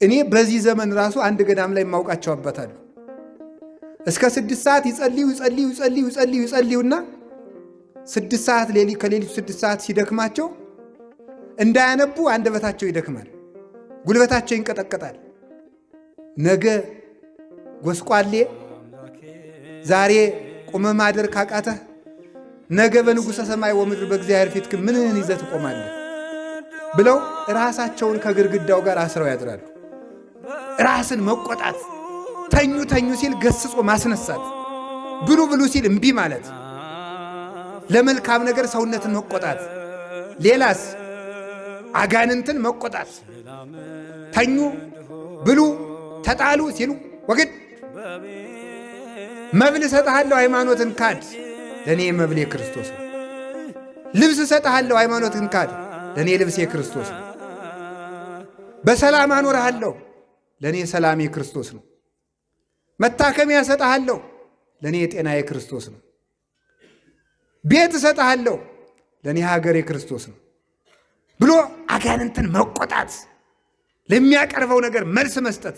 እኔ በዚህ ዘመን ራሱ አንድ ገዳም ላይ የማውቃቸው አባት አሉ። እስከ 6 ሰዓት ይጸልዩ ይጸልዩ ይጸልዩ ይጸልዩ ይጸልዩና 6 ሰዓት ከሌሊቱ 6 ሰዓት ሲደክማቸው እንዳያነቡ አንደበታቸው ይደክማል፣ ጉልበታቸው ይንቀጠቀጣል። ነገ ጎስቋሌ ዛሬ ቁመህ ማደር ካቃተህ ነገ በንጉሠ ሰማይ ወምድር በእግዚአብሔር ፊት ግን ምንህን ይዘህ ትቆማለህ? ብለው ራሳቸውን ከግድግዳው ጋር አስረው ያድራሉ። ራስን መቆጣት፣ ተኙ ተኙ ሲል ገስጾ ማስነሳት፣ ብሉ ብሉ ሲል እምቢ ማለት፣ ለመልካም ነገር ሰውነትን መቆጣት፣ ሌላስ አጋንንትን መቆጣት፣ ተኙ ብሉ ተጣሉ ሲሉ ወግድ። መብል እሰጥሃለሁ ሃይማኖትን ካድ፣ ለእኔ መብሌ ክርስቶስ ነው። ልብስ እሰጥሃለሁ ሃይማኖትን ካድ፣ ለእኔ ልብሴ ክርስቶስ ነው። በሰላም አኖርሃለሁ፣ ለእኔ ሰላሜ ክርስቶስ ነው። መታከሚያ እሰጥሃለሁ፣ ለእኔ ጤናዬ ክርስቶስ ነው። ቤት እሰጥሃለሁ፣ ለእኔ ሀገሬ ክርስቶስ ነው ብሎ አጋንንትን መቆጣት፣ ለሚያቀርበው ነገር መልስ መስጠት።